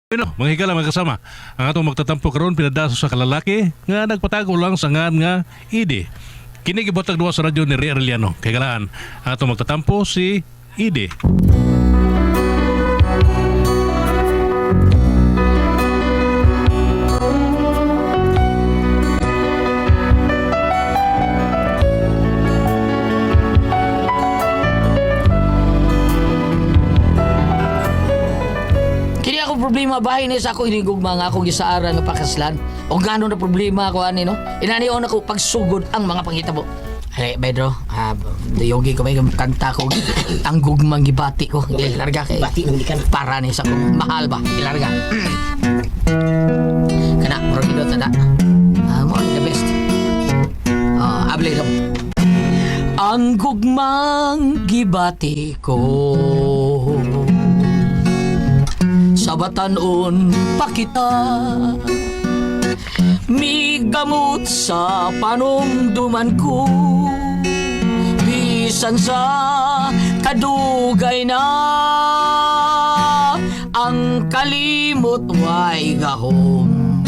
Bueno, mga higala, mga kasama, ang atong magtatampo karon pinadaso sa kalalaki nga nagpatago lang sa ngan nga ID. Kini gibotag duwa sa radyo ni Ray Arellano. Kay galaan, ang atong magtatampo si ID. Kini ako problema bahin ni sa ako inigugma nga akong gisaaran nga pakaslan. O gano na problema ako ani no? Inani on ako pagsugod ang mga panghitabo. Ay, Pedro, yogi ko may kanta ko. Ang gugmang gibati ko. Ilarga kay. Bati nang gikan. Para ni sa akong mahal ba? Ilarga. Kana, murag gidot na da. Mo the best. Able dong. Ang gugmang gibati ko sa batanon pa kita, migamot sa panumduman ko, bisan sa kadugay na ang kalimot way gahom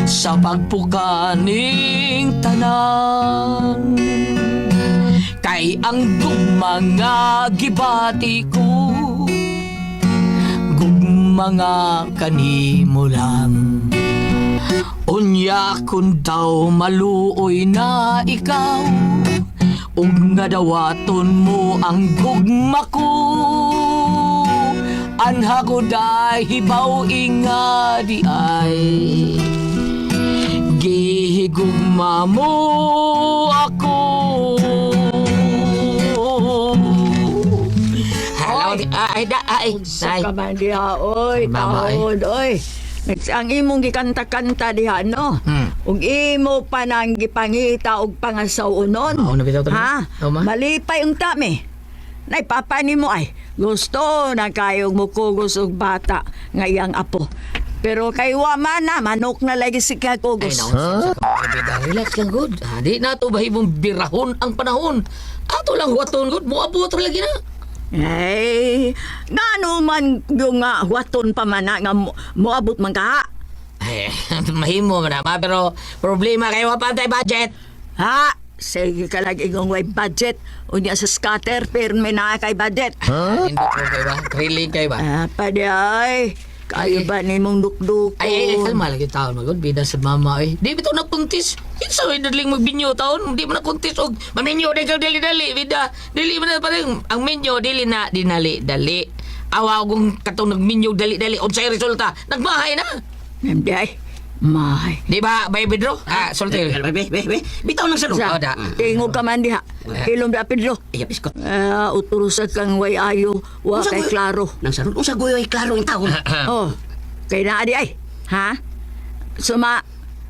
sa pagpukaning tanan, kay ang gugma nga gibati ko, gugma nga kanimo lang. Unya kun daw maluoy na ikaw, ug nga dawaton mo ang gugma ko, anha ko day hibaw inga di ay gihigugma mo ako. Hello, ay, da, ay, Sa ay. ka man diha, oy, Mama, ay. taod, oy. Ang imong gikanta-kanta diha, no? Ug imo pa nang gipangita og pangasaw-unon. Mao na bitaw to, Ha? no, ma? Malipay unta mi. Nay, papa nimo ay, gusto na kayong mukugos og bata nga iyang apo. Pero kay wa man na, manok na lagi si Ay, kagugos. naon, sa relax lang, good. Ah, di na to bahimong birahon ang panahon. Ato lang huwaton, good. Muabot ra lagi na. Ay, ngano man yung nga huwaton pa man na nga moabot man ka? Ay, mahimo man na, ma, pero problema kayo, wa pa tay budget. Ha? Sige ka lagi kung way budget. Unya sa scatter, pirmi na kay budget. Huh? Hindi ko kayo ba? Thrilling kayo ba? Ah, pwede ay. Kayo ba ni mong dukdukon? Ay, ay, ay, kalma lagi taon magod. Bida sa mama, ay. Di bitaw nakuntis. Kinsa may dadling magbinyo taon. Di mo nakuntis. Og, maminyo, di ka dali-dali. Bida, dili mo na pa rin. Ang minyo, dili na, dinali, dali. Awa kung katong nagminyo, dali-dali. Unsay resulta? Nagmahay na. Hindi ay. May. Di ba, Bay Pedro? Ah, sulti. Be, be, be, be. Bitaw nang salud. Oh, da. Tingog ka man diha. Ilom da, Pedro. Ay, biskot. Ah, uturo sa kang way ayo. Wa Unsa kay goy- klaro. Nang salud, unsa goy ay klaro in taon. Oh, kay naa di ay. Ha? Suma,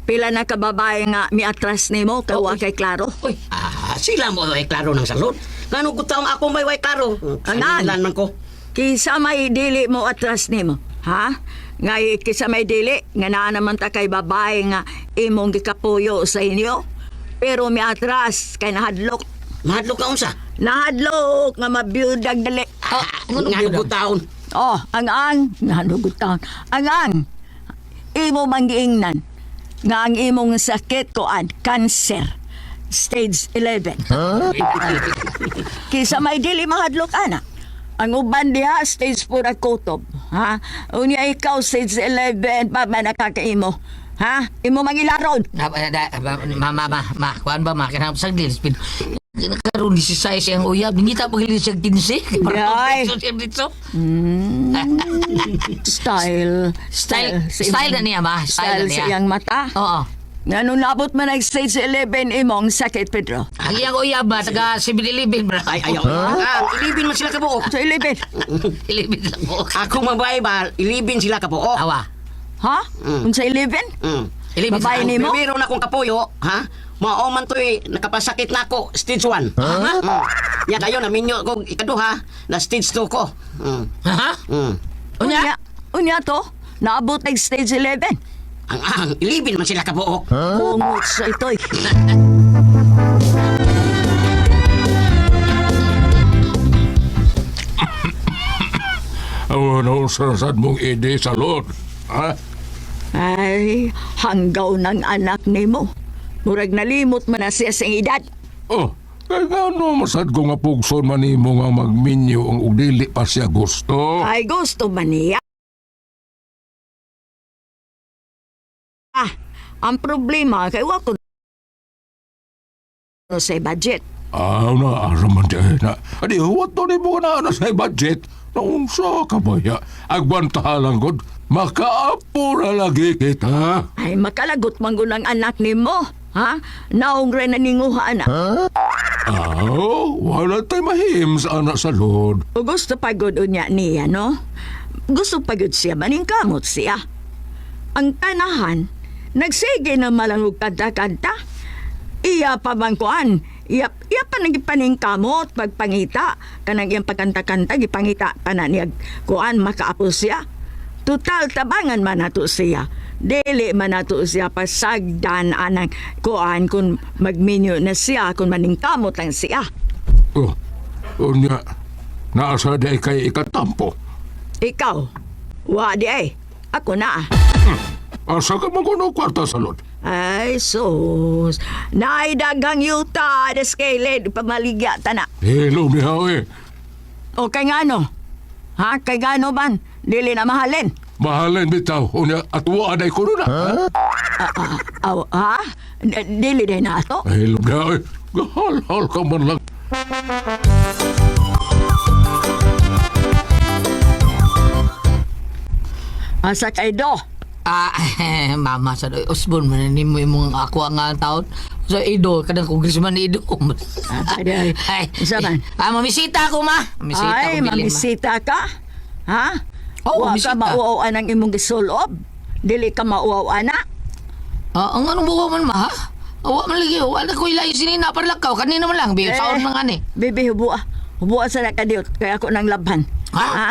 pila na ka babae nga miatras nimo kay wa kay klaro. Uy, Ah, sila mo ay klaro nang salud. Ngano gud taong ako may way klaro. Ang Ang man ko. Kisa may dili mo atras nimo, ha? Ngay kisa may dili nga naa naman ta kay babae nga imong gikapuyo sa inyo. Pero mi atras kay nahadlok. Mahadlok ka unsa? Nahadlok nga mabiyudag dali. ah, Ngano gud taon? Oh, ang nahadlok taon. Ang imo manggiingnan nga ang imong sakit koan cancer stage 11. Kisa may dili mahadlok ana. Ang uban diha stage 4 ang kutob, ha? Unya ikaw stage 11 pa ba nakakaimo? Ha? Imo mangilaron. Na, na, ma, ma, ma, ma, kuan ba, ma, kinahanglan saglit. Spin. Karon ni si size ang uyab, nangita pa gili siya 15. Yay. Para dito. Style. Style, sa style na niya, ma. Style Style na sa niya. iyang mata. Oo. Nga nung naabot man ang stage 11 imong sakit, Pedro. Ang iyang uyab ba, taga 7-Eleven, bro. Ay, ay, ay. Ah, ilibin man sila kabuok. Sa 11. 11 lang po. Ako mabae ba, ilibin sila kabuok. Awa. Ha? Kung sa 11? 11 Babae sila. ni mo? Meron akong kapuyo, ha? Mao man to'y nakapasakit na ako, stage 1. Ha? Ya kayo naminyo ko ikaduha na stage 2 ko. Ha? Unya? Unya, unya to. Naabot ang stage 11. Ang ilibin man sila kabuok. Kungot sa ito'y. Aw, nausasad mong ide sa Lord. Ha? Ay, hanggaw ng anak nimo. Murag nalimot man na siya sa edad. Oh, kay ngano masad ko nga pugson man nimo nga magminyo ang og dili pa siya gusto. Ay, gusto man niya. Ah, ang problema kay wa ko sa budget. Aw na, asa man di na. Adi, huwat to ni mo na na sa budget. Naunsa ka ba ya? Agwantaha lang god. Makaapo na lagi kita. Ay, makalagot man gud ang anak nimo. Ha? Naong rin naninguha na. Aw, wala tay mahim sa anak sa Lord. O gusto pa gud unya niya, no? Gusto pa gud siya, maningkamot siya. Ang tanahan, nagsige na malang og kanta-kanta. Iya pa bang kuan? Iya pa nang gipaningkamot pagpangita. Kanang iyang pagkanta-kanta, gipangita pa na niya kuan, makaapo siya. Total, tabangan man nato siya. Dili man nato siya pasagdan anang kuan kung magminyo na siya, kung maningkamot lang siya. Oh, unya, naasa di kay ikatampo. Ikaw, wa di ay. Ako na. Asa ka man kuno kwarta sa Lord? Ay, sus. Naidagang yuta, deskeled, pamaligya, tana. Hello, mihaw eh. O kay ngano? Ha? Kay ngano man? Dili na mahalin. Mahalin bitaw. Unya, at wa aday kuno na. Ah, ah, aw, ha? Dili din na ato? Hello, mihaw eh. Gahal-hal ka man lang. Asa kay do? Ah, mama sa usbon man ni mo imong ako ang taon. So Ido kanang congressman ni Ido. Ah, ay, Ay, isa man. Ah, mamisita ako ma. Mamisita Ay, ko bilin, ma. mamisita ka? Ha? Oo, Wa ka mamisita. mauaw ang imong gisulob. Dili ka mauaw ana. Ah, ang anong buwa man ma ha? Wa man lagi, wala ko ilayo sinina parlakaw kanina man lang, bi Eh. saon man ani. Bibi, hubua. Hubua sa nakadiot. Kaya ako nang labhan. Ha? Ha?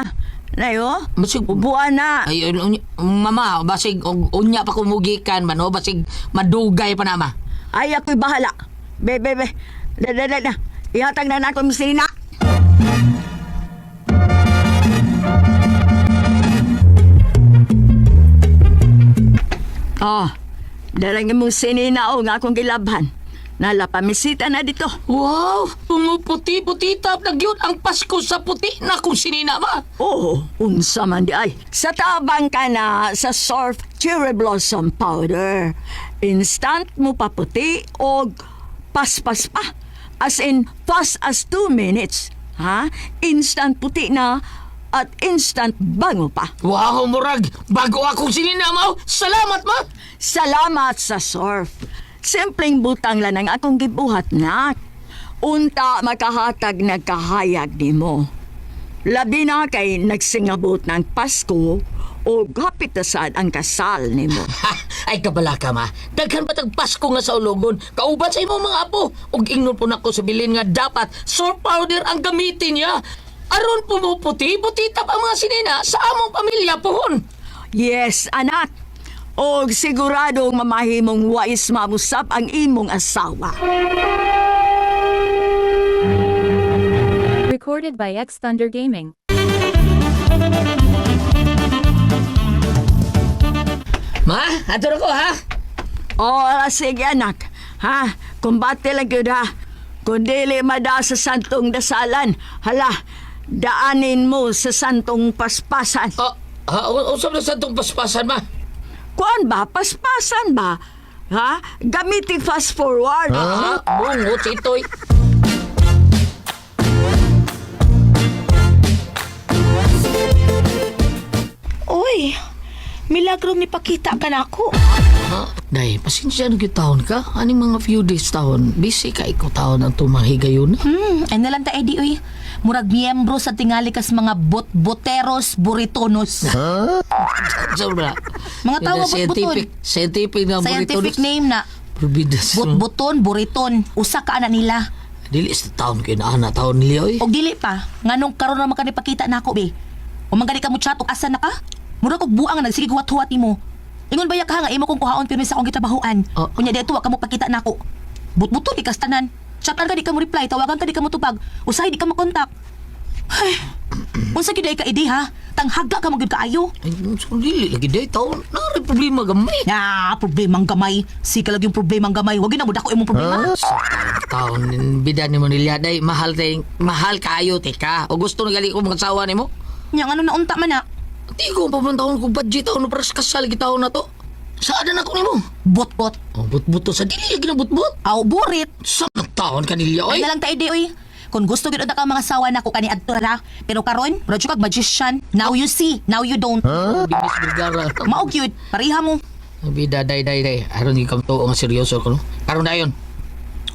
Nayo? Basig- Hubua na. Ay, mama, basig og unya pa kumugikan man, o basig madugay pa na ma. Ay, ako'y bahala. Be, be, be. Da, da, da, da. Ihatag na nako yung sinina. Oh, darang imong sinina o nga akong gilabhan. Nalapamisita na dito. Wow, pumuputi-puti tap na gyud ang Pasko sa puti na kung sinina ma. Oo, unsa man di ay. Sa tabang ka na sa Surf Cherry Blossom Powder. Instant mo paputi og paspas pa. As in, fast as 2 minutes. Ha? Instant puti na at instant bango pa. Wow, murag, bago akong sinina ma. Salamat ma. Salamat sa Surf. Simpleng butang lang ang akong gibuhat na. Unta makahatag nagkahayag nimo. Labi na kay nagsingabot ng Pasko o hapit na sad ang kasal nimo. Ha, ay kabala ka ma. Daghan ba tag Pasko nga sa ulogon? Kauban sa imong mga apo. Ug ingnon po nako sa bilin nga dapat surf powder ang gamitin niya. Aron pumuputi-puti tap ang mga sinina sa among pamilya pohon. Yes, anak. Og siguradong mamahimong wais mamusap ang imong asawa. Recorded by X Thunder Gaming. Ma, ato na ko ha. O, sige anak. Ha? Kumbate lang yun ha. Kung dili mada sa santong dasalan, hala, daanin mo sa santong paspasan. Oh, ha, usab na sa itong paspasan ma. Kuan ba? Paspasan ba? Ha? Gamitin fast forward. Ha? Bungot si Itoy. Uy, milagro ni pakita ka na ako. Ha? Day, pasensya na gyud taon ka. Aning mga few days taon, busy ka ikaw taon ang tumahigayon. Ay nalang ta Eddie, uy. Murag miyembro sa tingali kas mga bot-boteros, buritonos. Sobra. Mga tawo bot-boton. Scientific, scientific na Scientific name na Probidas. bot-boton, buriton. Usa ka ana nila. Dili sa taon kay naa na taon nila oy. Og dili pa, nganong karon ra man ka nipakita nako be. O man gani ka mo chat og asa na ka? Murag og buang nga nagsige huwat-huwat nimo. Ingon ba ya ka nga imo kong kuhaon pirmi sa akong gitrabahoan. Oh. Unya dito wa ka mo pakita nako. Butbuton di kas tanan. Chatan ka di ka mo reply, tawagan ka di ka mo tubag. Usahay di ka mo kontak. Unsa gyud ay ka idi ha? Tanghaga ka magyud kaayo. Ay, so, dili lagi day taon. Nari problema gamay. Na, problemang gamay. Sika lagi yung problemang gamay. Wag na mo dako imong problema. Sa taon, bida ni mo nilya day, mahal day, mahal kaayo teka. O gusto na gali ko mga asawa nimo? Nya ano na unta man na. Di ko pa man taon ko budget taon para sa kasal gitaon na to. Saan na ako nimo? Bot-bot. Oh, butbut to sa dili lagi na butbut. Aw, burit. Sa taon kanilya oy. Ay na lang ta idi oy. Kung gusto gyud unta ka mga sawa nako kani adto ra. Pero karon, murag kag magician. Now you see, now you don't. Binis Vergara. Mao gyud, pareha mo. Bida day day day. Aron gi kam tuo nga seryoso ko no. Karon dayon.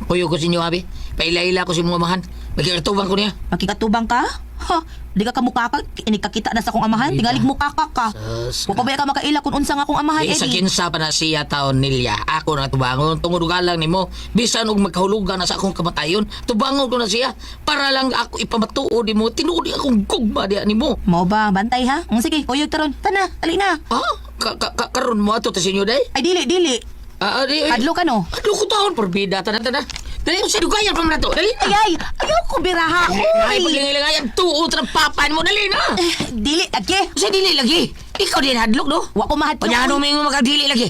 Puyo ko sa inyo abi. Paila-ila ko sa imong amahan. Magkikatubang ko niya. Makikatubang ka? Ha, di ka kamukaka, inikakita na sa akong amahan, tingalig mukaka ka. Sus. Wa pa ba ka makaila kung unsa nga akong amahan, Di sa Eddie? kinsa pa na siya taon nilya. Ako na tubangon. Tungod galang nimo. Bisan og magkahulugan na sa akong kamatayon. Tubangon ko na siya. Para lang ako ipamatuo nimo. Tinuod akong gugma diya nimo. Mao ba, bantay ha? Sige, kuyog taron. Tana, dali na. Ha? Ka ka ka karon mo ato ta sa inyo day? Ay dili, dili. Ah, ah, di, ay. Adlo ka no. Adlo ko taon porbida tana tana. Dali ko sa dugayan pa man na to. Dali na. Ay ay, ayaw ko biraha. Ay, Uy. paglingilangayan tuo tra papan mo dali na. Eh, dili lagi. Sa dili lagi. Ikaw din hadlok no. Wa ko mahadlok. Panyano uy. may makadili lagi.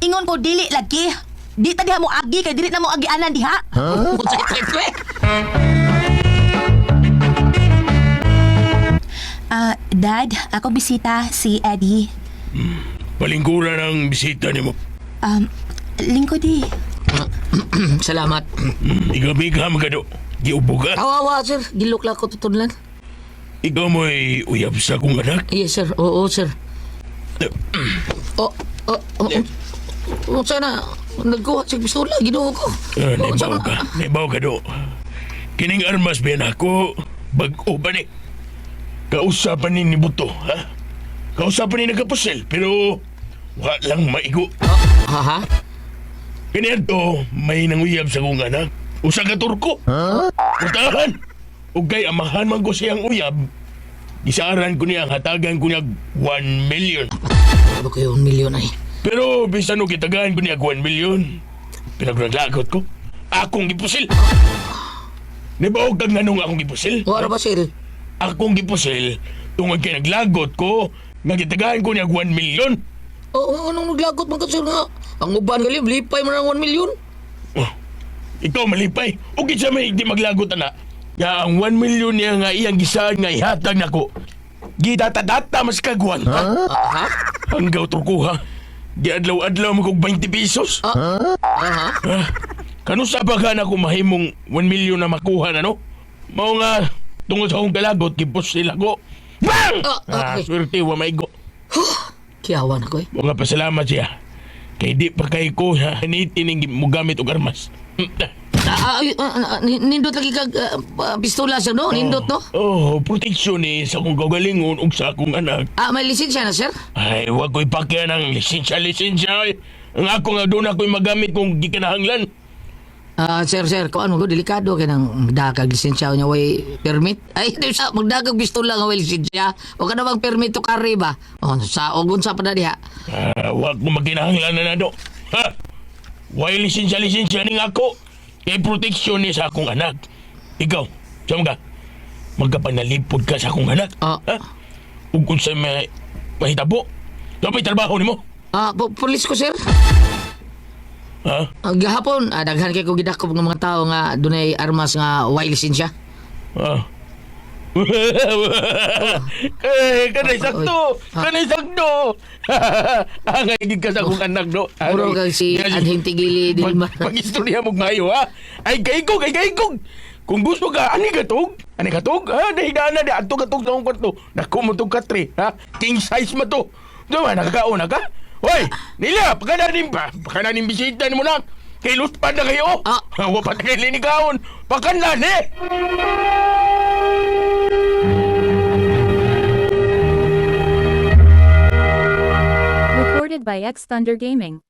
Ingon ko dili lagi. Di ta diha mo agi kay dili na mo agianan diha. Huh? Sa ito eh. Ah, Dad, ako bisita si Eddie. Palingkuran ang bisita nimo. Lingkod eh. Salamat. Ikaw magado. Giubo ka. Awa, sir. Gilok lang ko tutudlan. Ikaw mo'y uyab sa akong anak. Yes, sir. Oo, sir. Oh, oh, oh, oh. Oh, sana nagkuha sa pistola, Ginoo ko. Ah, Oh, naibaw sana- ka. Naibaw ka do. Kining armas biyan ako. Bag-o ba ni? Kausapan ni Buto, ha? Kausapan ni nagkapusil, pero wa lang maigo. Ha ha? Kaniadto, may nanguyab sa akong anak. Usa ka Turko. Putahan! Ug kay amahan man ko siyang uyab, gisaaran ko niya, hatagan ko niya 1 million. Ano kayo, 1 milyon ay. Pero bisan og gitagaan ko niya 1 million, pinaglagot ko. Akong gipusil. Nibaog kag nganong akong gipusil? Wala ba, sir? Akong gipusil tungod kay naglagot ko nga gitagaan ko niya 1 million. Oo, oh, anong naglagot man ka, sir nga? Ang uban galim, lipay mo ng 1 milyon. Oh, ikaw malipay. O kinsa may di maglagot ana. Nga ang 1 million niya nga iyang gisaan nga ihatag nako. Gidatadata mas kagwan. Ha? Ha? Hanggaw truko ha. Giadlaw-adlaw mo kog 20 pesos. Aha. Ah, kanusa pa ka na kung mahimong 1 million na makuha na no? Mao nga tungod sa akong kalagot gipusil ako. Bang! Ah, ah, Ah, okay. swerte wa maigo. Kiyawan ako eh. Mga pasalamat siya. Kay di pa kay ko ha, nitining mo gamit og armas. Ah, ay, nindot lagi kag pistola, sir, no? Nindot, no? Oh, proteksyon ni sa akong kaugalingon ug sa akong anak. Ah, may lisensya na, sir? Ay, wag ko'y pakya ng lisensya, lisensya. Ay, ang ako nga doon ako'y magamit kung gikinahanglan. Ah, sir, sir, kuan mo ko delikado kay nang magdakag lisensya niya way permit. Ay, di sa magdakag pistola nga way lisensya. O ka na bang permit to carry ba? O sa og unsa pa na diha. Ah, wag ko makinahanglan na nado. Ha? Way lisensya, lisensya ning ako. Kay proteksyon ni sa akong anak. Ikaw, saan ka? Magkapanalipod ka sa akong anak. Ah. Ha? Ug kung sa may mahitabo, dapat trabaho nimo. Ah, pulis ko, sir. Ha? Ah, gahapon, daghan kay ko gidakop ng mga tao nga dunay armas nga way lisensya. Ah. Eh, kanay sakto. Ah. Kanay sakto. Angay gid ka sa akong anak do. Muro kag si Anhing Tigili Dilma. Pag-istorya mo ngayo ha. Ay kaigog, ay kaigog. Kung gusto ka, ani ka tog? Ani ka tog? Ha, dahil na di adto ka tog sa akong kwarto. Nako mo tog katre, ha? King size ma to. Diba, nakakaon na ka? Hoy, nila, pakananin pa. Pakananin bisita ni mo na. Kay luspad na kayo. Ah. Wa pa tayo linikaon. Pakanlan eh. Recorded by X Thunder Gaming.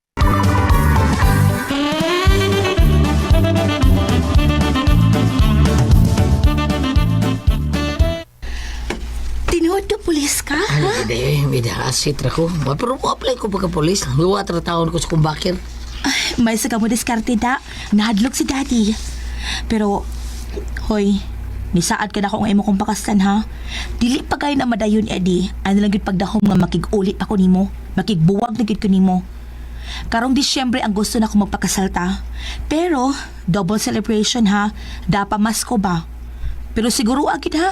Tinuod ka pulis ka? Ay, bida, eh, bida, asit ra ko. Wa, pero mo apply ko pagka pulis. Luwa ra taon ko sa kumbakir. Ay, may sa mo diskarte da. Nahadlok si Daddy. Pero, hoy, Nisaad ka na ako nga imo kong pakaslan ha. Dili pa kayo na madayon, Eddie. Ano lang gyud pagdahom nga makig-uli pa ko nimo. Makigbuwag na gyud ko nimo. Karong Disyembre ang gusto na ko magpakasal ta. Pero, double celebration ha. Dapa mas ko ba? Pero siguro agid ha.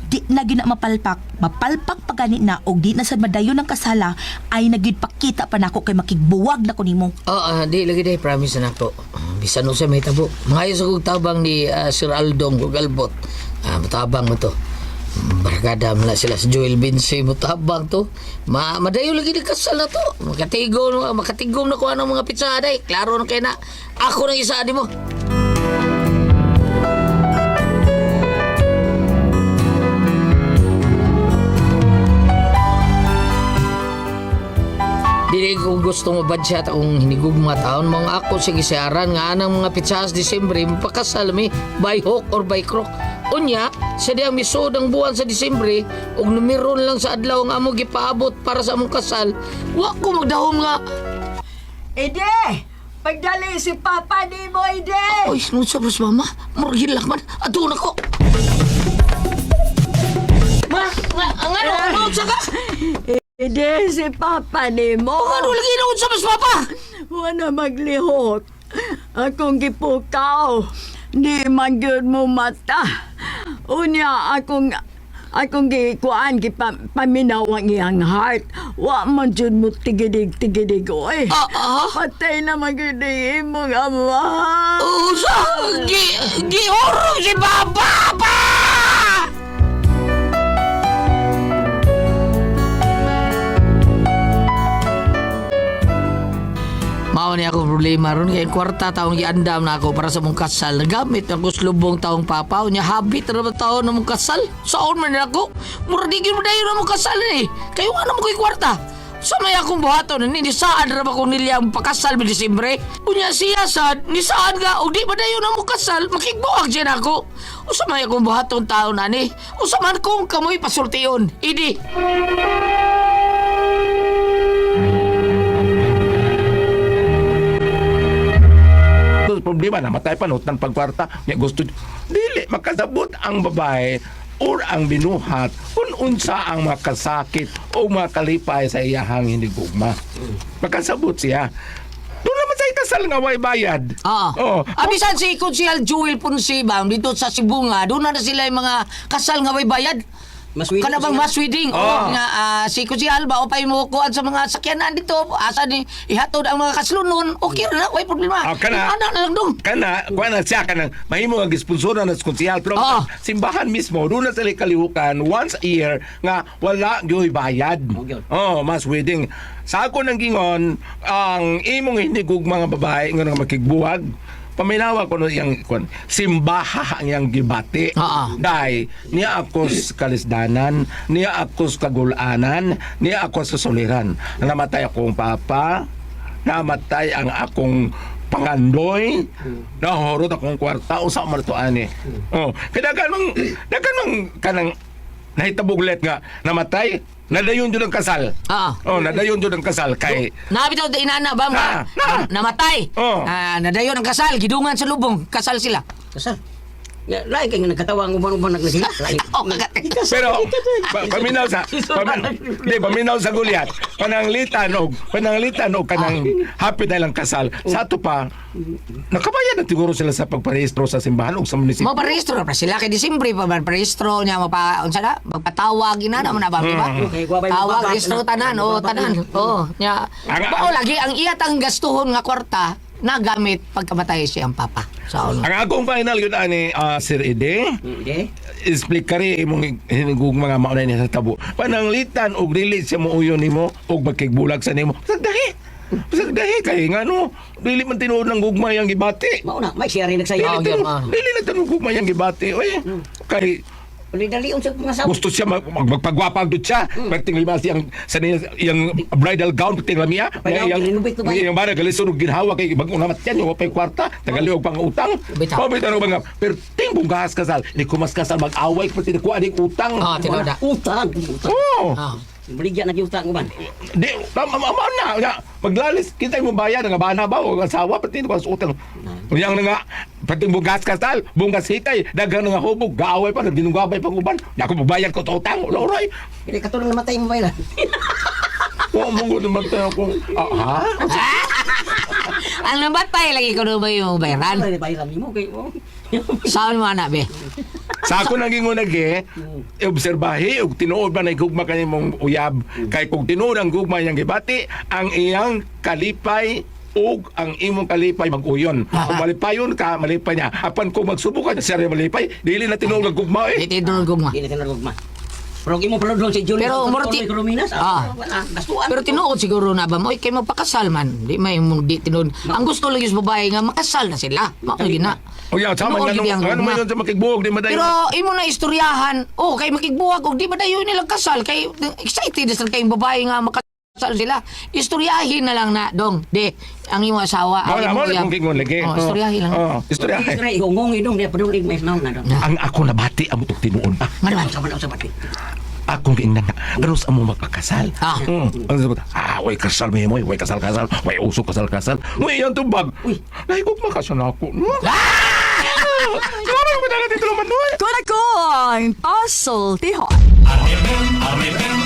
Di na gyud na mapalpak. Mapalpak pa gani na og di na sad madayon ang kasala ay nagyud pakita pa nako kay makigbuwag na ko nimo. Oo, di lagi day, promise na nako. Bisan usa may tabo. Mangayo sa kong tabang ni Sir Aldong ug Albot. Mutabang mo to. Barkada man na sila sa Joel Binse, mutabang to. Madayo lagi di kasal na to. Makatigom, makatigom na ko anong mga pizza day. Klaro na kay na. Ako nang isa di mo. Dili ko gusto mabadya at akong hinigugma taon mga ako sa gisiaran nga anang mga pitsas Disyembre mapakasal mi by hook or by crook. Unya, sa diyang misod ang buwan sa Disyembre ug numeron lang sa adlaw nga amo gipaabot para sa among kasal, wa ko magdahom nga. Ide! Pagdali si Papa ni mo, Ide! Oy, nung sa bros mama, murgil lang man. Ato na ko. Ma, nga, nga, ano, sa ka? Ide, si Papa ni mo! Ano lagi na sa mas papa? Wala maglihok. Akong gipukaw. Di man gyud mo mata. Unya, akong gikuan, gipaminaw ang iyang heart. Wa man jud mo tigidig-tigidig, oy. Ah, ah. Patay na man gyud ang imong ama. Usa, giurong si papa! Pa! Mao ni ako problema ron kay kwarta taong giandam na ako para sa mong kasal. Nagamit ako sa lubong taong papa unya habit ra ba taon na mong kasal? Saon man na ako? Mura di gyud mo dayon na mong kasal eh. Kayo nga na mo ko'y kwarta. Sa may akong buhaton ni saan ra ba ko nilya ang pakasal mi Disyembre? Unya siya sad ni saan ga og di ba dayon na mo kasal makigbuag diyan ako. Usa may akong buhaton taon ani. Usa man kong kamoy pasultion. Idi. Problema namatay pa ng pagkwarta niya gusto dili makasabot ang babae or ang binuhat kung unsa ang makasakit o makalipay sa iyahang hinigugma. Makasabot siya. Doon naman sa ikasal nga way bayad. Oo. Oh. Abisan si Konsehal Jewel Ponce ba, dito sa Sibunga, doon na sila yung mga kasal nga may bayad. Mas wedding Kana bang sila. mass wedding? Oo. O nga si Konsehal ba o pay mo kuan sa mga sakyanan dito, asa ni ihatod ang mga kaslunon, okay ra na, way problema. Ah, kana. Ana na lang dong. Kana kuan na siya kanang mahimo nga gisponsor na sa konsehal pero Oo. simbahan mismo doon na sila kalihukan once a year nga wala gyoy bayad. gyud. Oh, mass wedding. Sa ako nang gingon ang imong hinigug mga babae nga nga makigbuwag paminawa ko no iyang kon simbaha ang iyang gibati. Oo. Dahil niya ako sa kalisdanan, niya ako sa kagulanan, niya ako sa suliran. Namatay akong papa, namatay ang akong pangandoy, nahurot akong kwarta, usa man to ani. Oh, kaya daghan mang daghan mang kanang nahitaboglet nga namatay, nadayon jud ang kasal. Oo. Oh, nadayon jud ang kasal kay Nabitaw da inana ba Na, na. namatay. Oo. Ah, nadayon ang kasal, gidungan sa lubong, kasal sila. Kasal. Ya, lain kay nga nagkatawa ang uban-uban naglasila. Lain. Oh, kagat. Pero paminaw sa di paminaw sa gulyat. Pananglitan og kanang happy na lang kasal. Sa ato pa nakabayad na siguro sila sa pagparehistro sa simbahan o sa munisipyo. Mo parehistro na pa sila kay Disyembre pa man parehistro niya mapa unsa na magpatawag ina na mo na ba di ba? Okay, guwabay Tawag mababa. rehistro tanan o tanan. Oh, nya. Bao lagi ang iya tang gastuhon nga kwarta nagamit pagkamatay siya ang papa. Sa ano. Ang akong final yun ani Sir Ede, Hindi. explikari imong hinigug mga maunay niya sa tabo. Pananglitan og dili siya muuyon nimo og magkigbulag sa nimo. Pasagdahi. Pasagdahi kay ngano dili man tinuod ng gugmay ang gibati. Mao na, may siya rin nagsayo. Oo, Dili yun, tinuod, ah. dili na tinuod gugmay ang gibati. Oy, kay Dali unsa mga sawa. gusto siya magpagwapa ang siya. Perting lima siyang sa niya iyang bridal gown perting lamia. Pagaw, girinubit ko ba? Iyang bara galisod og ginhawa kay bag-o namat yan yung pay kwarta, tagaliog pang utang. Bitaw. Oh, bitaw ba nga perting bungas kasal. Ni kumas kasal mag-away pati kuha ni utang. Ah, tinuod na. Utang, utang. Oh. Ah. Baligya na utang uban. Di, tama ma na, nga, maglalis kita mo bayad nga bana ba o asawa pati ko sa utang. Yang nga Pati bugas kasal, bungas hitay, daghan nga hubog, gaaway pa, binugabay pa uban. Nako magbayad ko sa utang, loroy. Hindi katulong namatay mo ba? Wa mo gud namatay ako. Ah, ha? Ang namatay lagi ko ba yung bayaran? Ano bayaran nimo kay mo? Saan mo anak be? Sa ako naging unag eh, obserbahi og tinuod ba na gugma kanimong uyab kay kung tinuod ang gugma iyang gibati, ang iyang kalipay ug ang imong kalipay mag-uyon. Kung malipayon ka, malipay niya. Apan kung magsubok ka siya rin malipay, dili na tinuod ang gugma eh. Di tinuod gugma. Hindi na tinuod gugma. Pero imo paludlong si Julie. Pero murti- Ruminas. Ah. Ah, gastuan. Pero tinuod siguro na ba mo kay magpakasal man. Di may mo di tinuod. Ang gusto lang yung babae nga makasal na sila. Mao gyud na. O yan, sama Tinuod nga gyud nung, ang ano gugma. man yun sa makigbuhog, di madayon. Pero imo na istoryahan, oh kay makigbuwag og di ba dayon nilang kasal kay excited sa kayong babae nga makasal sila. Istoryahin na lang na dong, di ang imong asawa, ang Wala imong mo uyab. kung gingon lagi. Oh, istoryahin lang. Oh, istoryahin. Istorya ihungong idong dia padulong may naon na dong. Ang ako nabati amo tog tinuod. Ah, Nga naman. Sa man sa bati. Akong giingnan na ganun sa amo magpakasal. Ah. Ang sabot, ah, way kasal mo mo, way kasal kasal, way uso kasal kasal. Uy, yan tubag. Uy. Nahigog makasal na ako. No? Ah! Siguro ko talaga dito naman, no? Kunakong pasultihon. RMN, RMN.